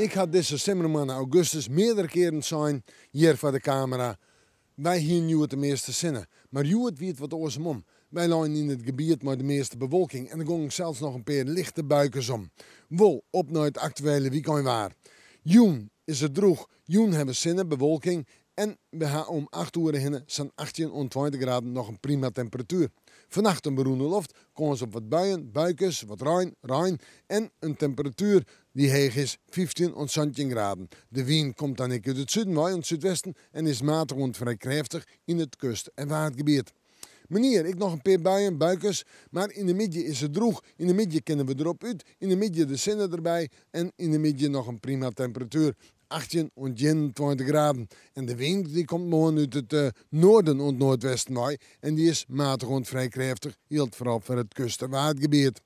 Ik ha dizze simmermoanne augustus meardere kearen sein hjir foar de kamera, wy hienen hjoed de measte sinne. Mar hjoed wie it wat oarsom. Wy leinen yn it gebiet mei de measte bewolking en der gongen sels noch in pear lichte buikes om. Wol op nei it aktuele wykeinwaar. Jûn is it drûch, jûn ha we sinne, bewolking en we ha om 8 oere hinne sa'n 18 oant 20 graden noch in prima temperatuer. Fannacht in berûne loft, kâns op wat buien, buikes, wat rein, rein en in temperatuer dy't heech is, 15 oant 17 graden. De wyn komt dan ek út it suden wei oant súdwesten en is matich oant frij krêftich yn it kust- en waadgebiet. Moarnier ek noch in pear buien, buikes, mar yn de middei is it drûch. Yn de middei kinne we derop út, yn de middei de sinne derby en yn de middei noch in prima temperatuer, 18 oant 21 graden. En de wyn dy komt moarn út it noarden oant noardwesten wei en dy is matich oant frij krêftich, jildt foaral foar it kust- en waadgebiet.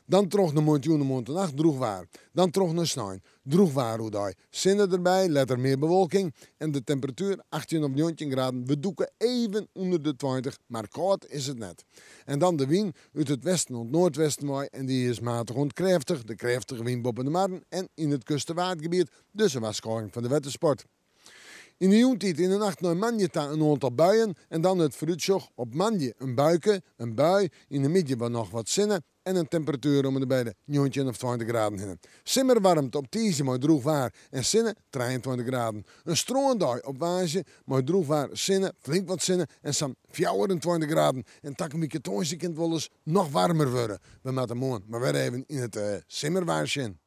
Dan troch nei moarntejûn en moarntenacht drûch waar. Dan troch nei snein. Drûch waar oerdei. Sinne derby, letter mear bewolking en de temperatuer 18 of 19 graden. We dûke even ûnder de 20, mar kâld is it net. En dan de wyn út it westen oant noardwesten wei en dy is matich oant krêftich. De krêftige wyn boppe de marren en yn it kust- en waadgebiet, dus in warskôging foar de wettersport. Yn de jûntiid yn de nacht nei moandei ta in oantal buien en dan it foarútsjoch op moandei in buike, in bui, yn de middei wat noch wat sinne en in temperatuer om en by de 19 of 20 graden hinne. Simmerwaarmte op tiisdei mei drûch waar en sinne, 23 graden. In strândei op woansdei mei drûch waar, sinne, flink wat sinne en sa'n 24 graden. En takom wike tongersdei kin it wolris noch waarmer wurde. We moatte moarn mar wer even yn it simmerwaar sjen.